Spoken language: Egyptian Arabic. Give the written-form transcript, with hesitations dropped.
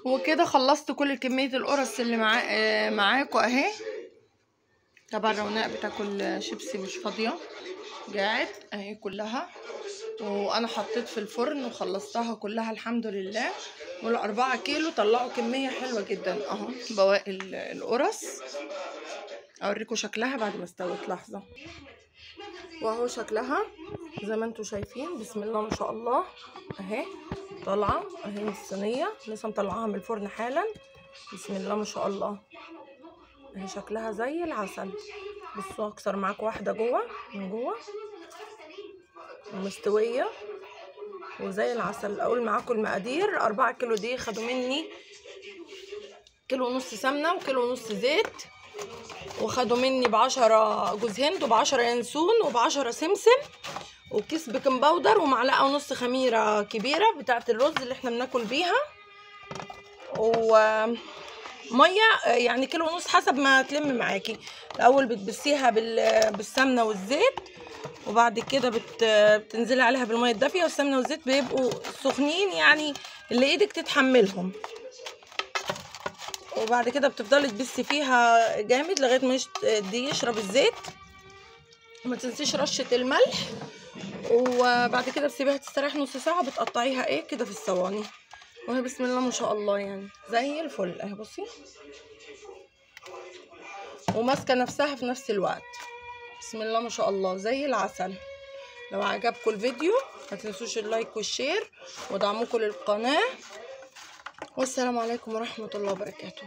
وكده خلصت كل كمية القرص اللي معاكم اهي. طبعا روناء بتاكل شيبسي مش فاضية، جاعت اهي كلها، وانا حطيت في الفرن وخلصتها كلها الحمد لله. وال4 كيلو طلعوا كمية حلوة جدا اهو. بواقي القرص اوريكم شكلها بعد ما استوت، لحظة. واهو شكلها زي ما انتم شايفين، بسم الله ما شاء الله اهي طالعه اهي من الصينية، لسه مطلعاها من الفرن حالا. بسم الله ما شاء الله اهي شكلها زي العسل. بصوا اكسر معاكم واحدة جوه من جوه، مستوية وزي العسل. اقول معاكم المقادير: 4 كيلو دي خدوا مني 1.5 كيلو سمنه و1.5 كيلو زيت، وخدوا مني ب10 جوز هند وب10 ينسون وب10 سمسم وكيس baking powder ومعلقة ونص خميره كبيرة بتاعه الرز اللي احنا بناكل بيها، ومية يعني 1.5 كيلو حسب ما تلم معاكي. الاول بتبسيها بالسمنه والزيت، وبعد كده بتنزلي عليها بالمية الدافيه، والسمنه والزيت بيبقوا سخنين يعني اللي ايدك تتحملهم. وبعد كده بتفضلي تبسي فيها جامد لغاية ما دي يشرب الزيت، وما تنسيش رشه الملح. وبعد كده بتسيبيها تستريح نص ساعة، بتقطعيها ايه كده في الصواني، وهي بسم الله ما شاء الله يعني زي الفل اهي. بصي وماسكه نفسها في نفس الوقت، بسم الله ما شاء الله زي العسل. لو عجبكم الفيديو ما تنسوش ال like وال share ودعمكم للقناة، والسلام عليكم ورحمة الله وبركاته.